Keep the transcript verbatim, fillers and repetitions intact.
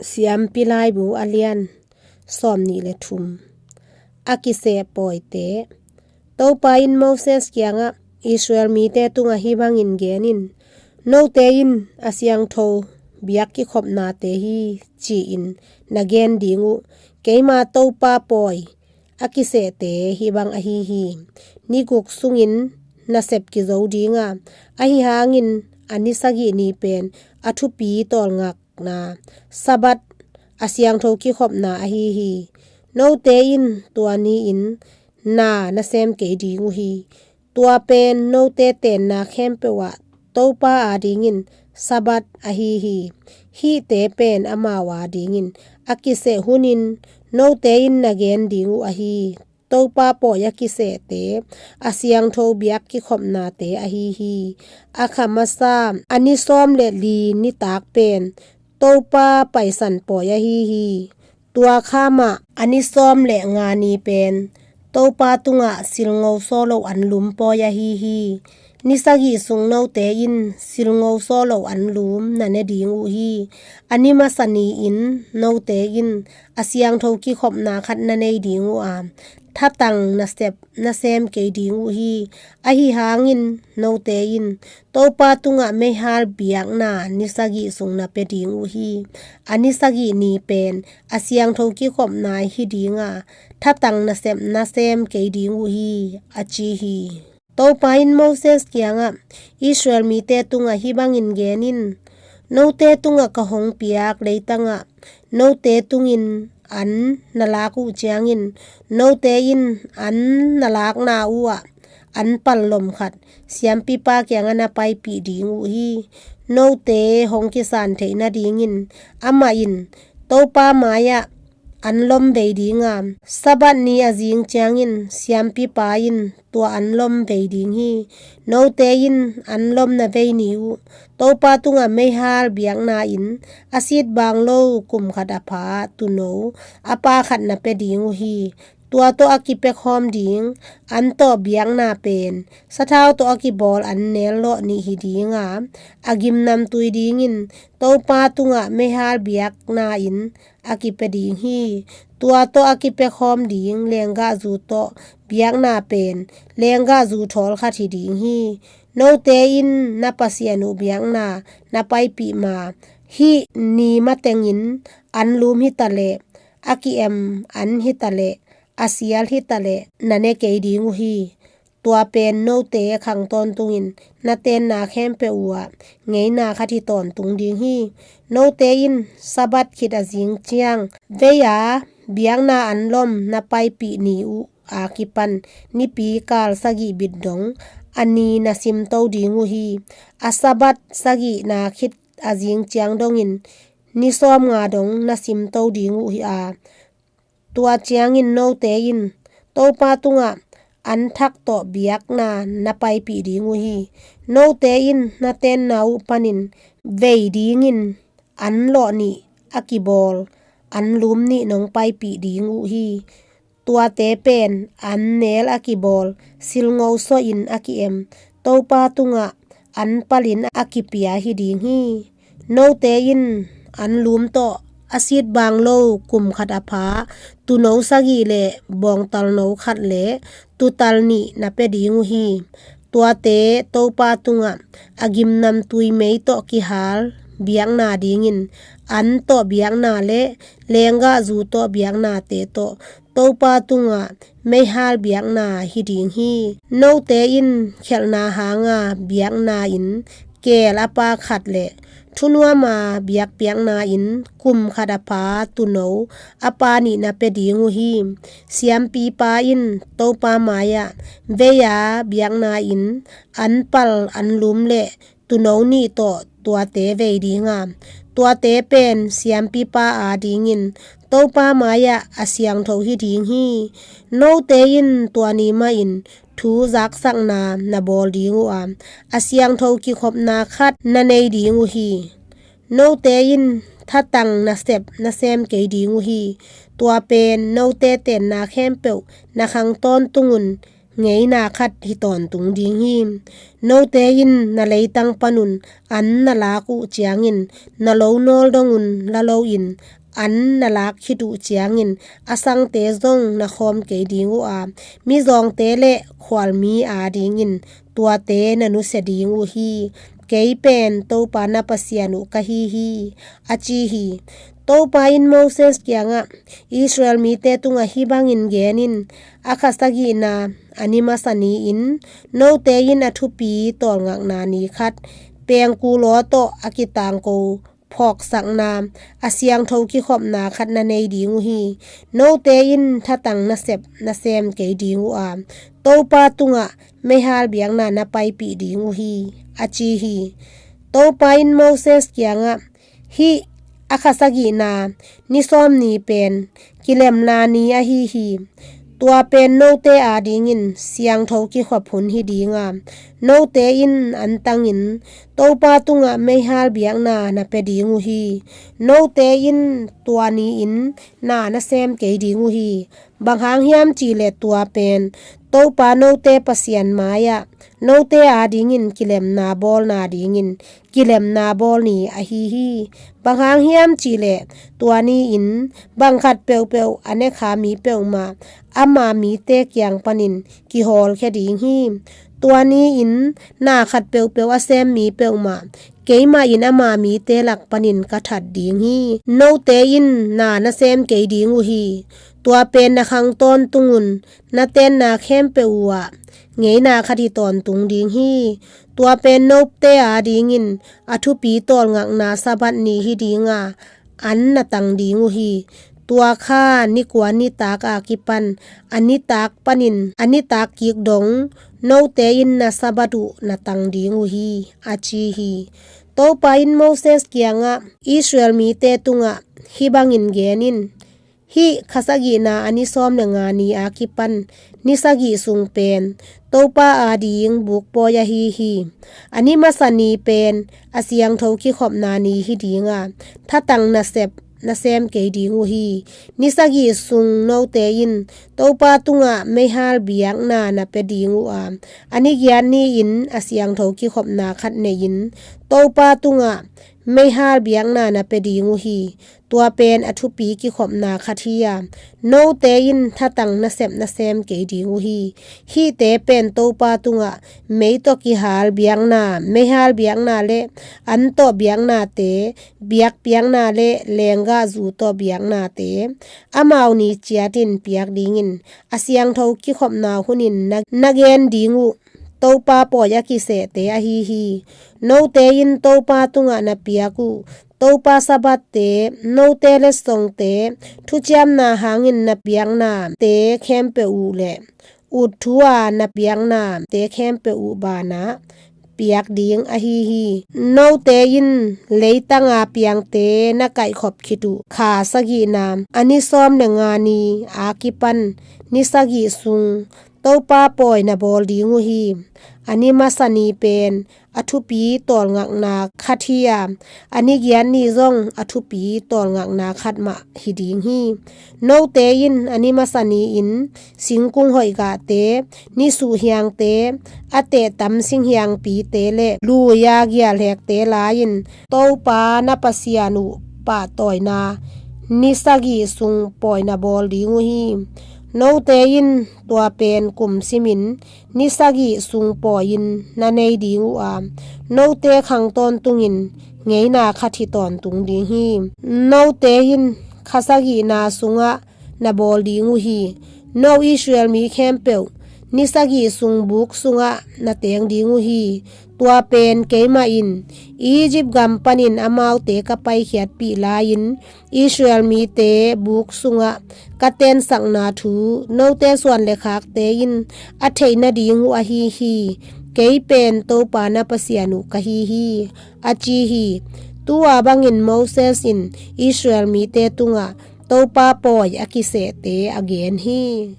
Siampi Laibu a lian sawmnih le thum. A kiseh pawite. Topa in Moses kiangah, Israel mite tungah hih bangin gen in, note in a siangtho biak kikhopnate hi, ci-in na gen ding uh, keima Topa pawi a kisehte hih bang ahi hi. Ni guk sungin nasep kizo dinga, ahi hangin a ni sagih ni pen a thupi tawlngakna Sabbath a siangtho kikhopna ahi hi. Note in tua ni-in na na sem kei ding uh hi. Tua pen note tenna khempeuh ah Topa adingin Sabbath ahi hi. Hihte pen amau adingin a kiseh hunin note in na gen ding uh ahi. Topa pawi a kisehte a siangtho biak kikhopnate ahi hi. A kha masa a ni sawm le li nitak pen Topa Paisan pawi ahi hi. Tua kha mah a ni sawm le nga ni pen Topa tungah silngo sawlo anlum pawi ahi hi. Ni sagih sung note in silngo sawlo anlum na ne ding uh hi. A ni masa ni-in note in a siangtho kikhopna khat na nei ding uh a, thatang nasep na sem kei ding uh hi. Ahi hangin note in Topa tungah meihal biakna ni sagih sung na pia ding uh hi. A ni sagih ni pen a siangtho kikhopna hi dinga, thatang nasep na sem kei ding uh hi, a ci hi. Topa in Moses kiangah, Israel mite tungah hih bangin gen in, note tungah ka hong piak leitangah note tungin an na lak uh ciangin, note in an na lakna uh ah an pal lom khat siampipa kiangah na paipih ding uh hi. Note hong kisan theih nadingin amah in Topa mai-ah an lom vei dinga, Sabbath ni a zing ciangin siampipa in tua an lom vei ding hi. Note in an lom na vei ni uh. Topa tungah meihal biakna in a sit bang lo kum khat a pha tuuno a pa khat na pia ding uh hi. Tua tawh a kipia khawm ding an tawh biakna pen sathau tawh a kibawl an nel lawh nih hi dinga, a gimnamtui dingin Topa tungah meihal biakna in a kipia ding hi. Tua tawh a kipia khawm ding lenggahzu tawh biakna pen lenggahzu thawl khat hi ding hi. Note in na Pasian uh biakna na paipih ma, hih ni matengin anlum hitaleh, a ki-em an hitaleh, a sial hitaleh na ne kei ding uh hi. Tua pen note khang tawntungin na tenna khempeuh uh ah ngeina khat hi tawntung ding hi. Note in Sabbath khit a zing ciang vei-a biakna an lom na paipih ni uh a kipan nipi kal sagih bit dong a ni na simto ding uh hi. A Sabbath sagihna khit a zing ciang dongin ni sawmnga dong na simto ding uh hi a, tua ciangin note in Topa tungah an thak tawh biakna na paipih ding uh hi. Note in na tenna uh panin vei dingin an lawh nih a kibawl an lum nih nong paipih ding uh hi. Tuate pen an nel a kibawl silngo sawhin a ki-em Topa tungah an palin a kipia hi ding hi. Note in an lum tawh a sit bang lo kum khat a pha tuuno sagih le bawngtalno khat le tuutal nih na pia ding uh hi. Tuate Topa tungah a gimnamtui mei tawh kihal biakna dingin an tawh biakna le lenggahzu tawh biaknate tawh Topa tungah meihal biakna hi ding hi. Note in khelhna hanga biakna in keel a pa khat le thunuama biakpiakna in kum khat a pha tuuno a pa nih na pia ding uh hi. Siampipa in Topa mai-ah vei-a biakna in an pal an lum le tuuno nih tawh tuate vei dinga, tuate pen siampipa adingin Topa mai-ah a siangtho hi ding hi. Note in tua ni mahin thu zaksakna na bawl ding uh a, a siangtho kikhopna khat na nei ding uh hi. Note in thatang nasep na sem kei ding uh hi. Tua pen note tenna khempeuh na khang tawntungun ngeina khat hi tawntung ding hi. Note in na leitang panun an na lak uh ciangin, na lo nawl dongun la loin an na lak khit uh ciangin, a sangte zong na khawm kei ding uh a, mizawngte le khualmi adingin tuate na nusia ding uh hi. Kei pen Topa na Pasian uh ka hi hi, a ci hi. Topa in Moses kiangah, Israel mite tungah hih bangin gen in, a kha sagihna a ni masa ni-in note in a thupi tawlngakna ni khat, pengkul aw tawh a kitangko phawksakna, a siangtho kikhopna khat na nei ding uh hi. Note in thatang nasep na sem kei ding uh a, Topa tungah meihal biakna na paipih ding uh hi, a ci hi. Topa in Moses kiangah, hih a kha sagihna ni sawm ni pen kilemna ni ahi hi. Tua pen note adingin siangtho kikhop hun hi ding a, note in an tangin Topa tungah meihal biakna na pia ding uh hi. Note in tua ni-in na na sem kei ding uh hi. Bang hang hiam cihleh tua pen Topa note Pasian mai-ah note adingin kilemna bawlna dingin kilemna bawl ni ahi hi. Bang hang hiam cihleh tua ni-in bang khat peuhpeuh a ne kha mi peuhmah ama mite kiang panin kihawlkhia ding hi. Tua ni-in na khat peuhpeuh a sem mi peuhmah keimah in ama mite lak panin ka that ding hi. Note in na na sem kei ding uh hi. Tua pen na khang tawntungun na tenna khempeuh uhah ngeina khat hi tawntung ding hi. Tua pen note adingin a thupi tawlngakna Sabbath ni hi ding a, an na tang ding uh hi. Tua kha ni kua nitak a kipan a nitak panin a nitak kik dong note in na Sabbath uh na tang ding uh hi, a ci hi. Topa in Moses kiangah, Israel mite tungah hih bangin gen in, hih kha sagihna a ni sawm le nga ni a kipan ni sagih sung pen Topa ading buk pawi ahi hi. A ni masa ni pen a siangtho kikhopna ni hi ding a, thatang nasep na sem kei ding uh hi. Ni sagih sung note in Topa tungah meihal biakna na pia ding uh a, a ni giat ni-in a siangtho kikhopna khat nei-in Topa tungah meihal biakna na pia ding uh hi. Tua pen a thupi kikhopna khat hi a, note in thatang nasep na sem kei ding uh hi. Hihte pen Topa tungah mei tawh kihal biakna, meihal biakna le an tawh biaknate, biakpiakna le lenggahzu tawh biaknate, amau ni ciatin piak dingin a siangtho kikhopna hunin na, na gen ding uh Topa pawi a kisehte ahi hi. Note in Topa tungah na piak uh Topa Sabbath-te, note letsongte, thuciamna hangin na biaknate khempeuh uh le ut thu a na biaknate khempeuh uh banah piak ding ahi hi. Note in leitanga piangte na kaihkhop khit uh kha sagihna a ni sawm le nga ni a kipan ni sagih sung Topa pawi na bawl ding uh hi. A ni masa ni pen a thupi tawlngakna khat hi a, a ni giat ni zong a thupi tawlngakna khat mah hi ding hi. Note in a ni masa ni-in singkung hoihgahte, nisuh hiangte, a tehtam singhiangpite le lui-a gialhekte la-in Topa na Pasian uh pahtawina ni sagih sung pawi na bawl ding uh hi. Note in tua pen kum simin ni sagih sung pawi-in na nei ding uh a, note khang tawntungin ngeina khat hi tawntung ding hi. Note in kha sagihna sungah na bawl ding uh hi. No Israel mi khempeuh ni sagih sung buk sungah na teng ding uh hi. Tua pen keimah in Egypt gam panin amaute ka paikhiatpih lai-in Israel mite buk sungah ka tensakna thu note suan le khakte in a theih nading uh ahi hi. Kei pen Topa na Pasian uh ka hi hi, a ci hi. Tu-a bangin Moses in Israel mite tungah Topa pawi a kisehte a gen hi.